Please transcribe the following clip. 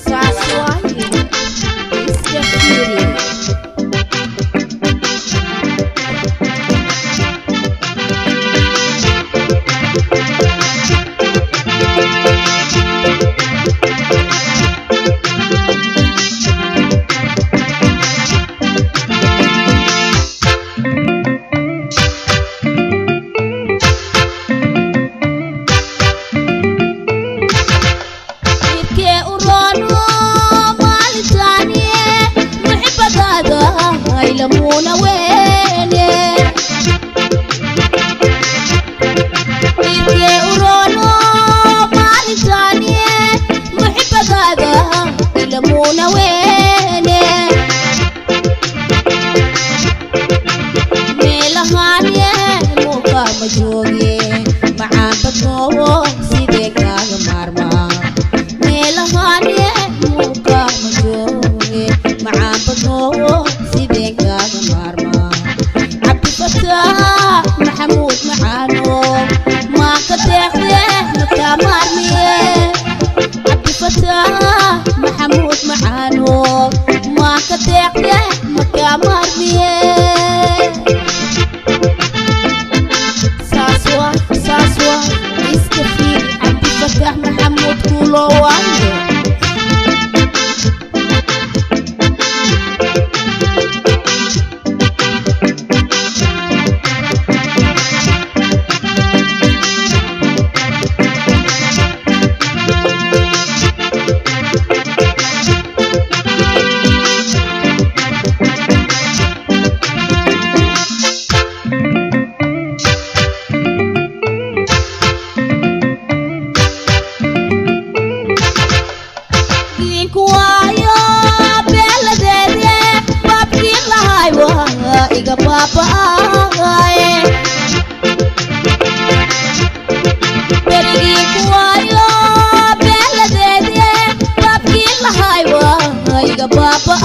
Saas waaye, iska fiiri. Midkee u roono maalintaaniye muxibadaada haylamuuna weene. Midkee u roono maalintaaniye muxibadaada haylamuuna weene. Meelahaaniye muuqaama jooge macaan badnoowo sidee kaaga maarmaa. Meelahaaniye muuqaama jooge macaan badnoowo sidee kaaga maarmaa. Cabdifataax Maxamuud macaano maanka deeqde makaa maarmiye. Cabdifataax Maxamuud macaano maanka deeqde makaa maarmiye. Saas waa, saas waa, iska fiiri. Cabdifataax Maxamuud kuulo waaye. Idinku waayo beeladeede baabkiin lahay waa iga baaba'aaye. Berigiinku waayo beeladeede baabkiin lahay waa iga baaba'aaye.